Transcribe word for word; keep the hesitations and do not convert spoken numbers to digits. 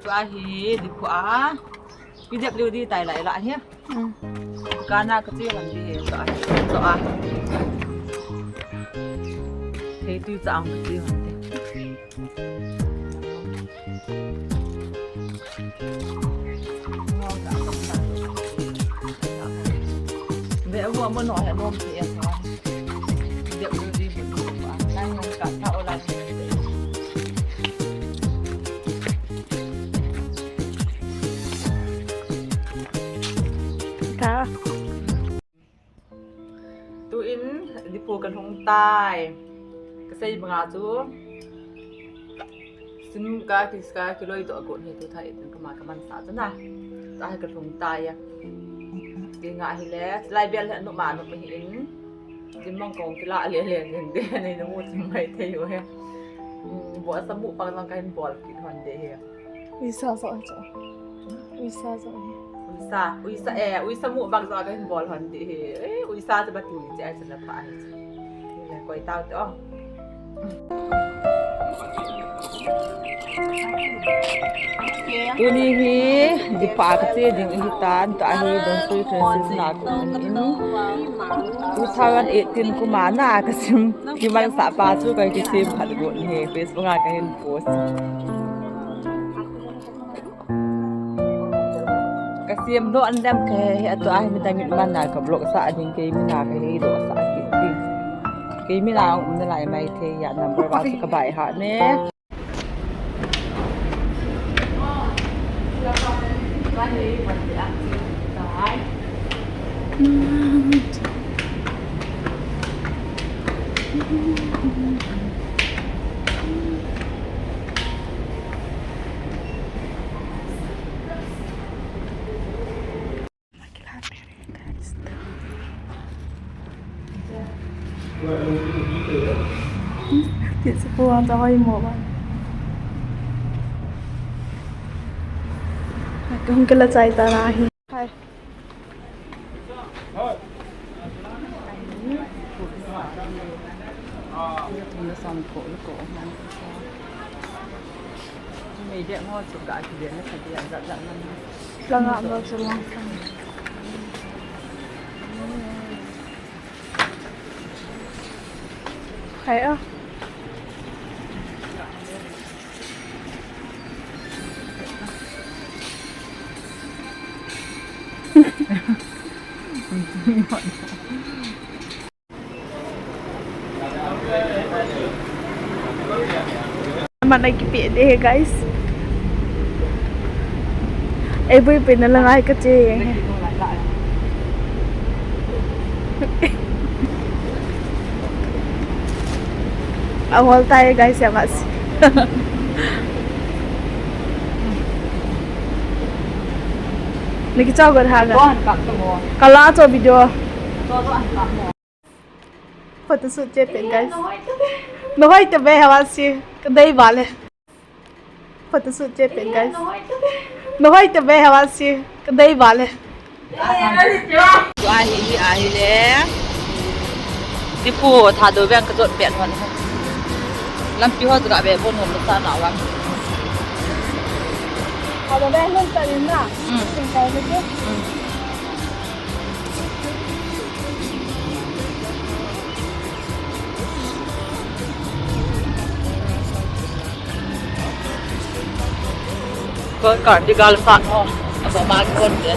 Tua hi, Diphu a. Ki dep liu di tai lai la hi. Hmm. Kana ka chi hon di hi, tua hi. Tua. Thei tu chang ka chi hon di. Ve, amo, amo no he nom ti e sa. Ve, u di bu ba. Nang nang ka ta o la. Ta. Tuin Diphu ka lhung tai. Ka sei banga chu. Sim ka ki, ka kiloi to a gon hi tu thai tin kama ka man sa chu na. Ta hi ka lhung tai a. Ki nga hi le, lai bel he nu ma nu hi in. Sim mang kong kila le le ning de nei nu mu sim mai thei u he. Hmm, bo sa mu pang lang ka hin bol ki hon de he. Uisa jo hi chu. Uisa jo hi. Uisa, uisa, eh, uisa mu bang jo ka hin bol hon di hi. Eh, uisa chu ba tu ni che ai chu na pha hi chu. Ni la koi tau te o. Tuni hi, Diphu a ka che ding hi tan, ta hi Don Sui Francis na ko in. Two thousand eighteen kum a na ka sim, ki man sa pa chu ka ki sim phat go ni he, Facebook a ka hin post. Ka siam doh an lem ka he, he, atu a hi midang in man na ka vlog sa ding kei mi na ka he doh sa ki ti. Kei mi na um na lai mai thei ya number one chu ka bai ha ne. Ti si pu ang ta hoi mo ba. Kung kala chai ta na hi. Hai. Langa mo chu lang. Hai a. Mana kipe de he, guys. Ei bui pe na la ngai ka che. Ahol tai guys, ya mas. Niki chau got ha ga. Kala cho video. Photoshoot che pen guys. Nahoi te be hawa si. Kadai bale. Photoshoot che pen guys. Nahoi te be hawa si. Kadai bale. Ahi, ahi le. Diphu Thadou veng ka jot pet hon. Lampi ho chu ga be bon hon sa na wang. Thadou veng hon ta rin na. Mm. Sing kai le. Mm. Kon kar di gal sat mo. Aba mag kon de.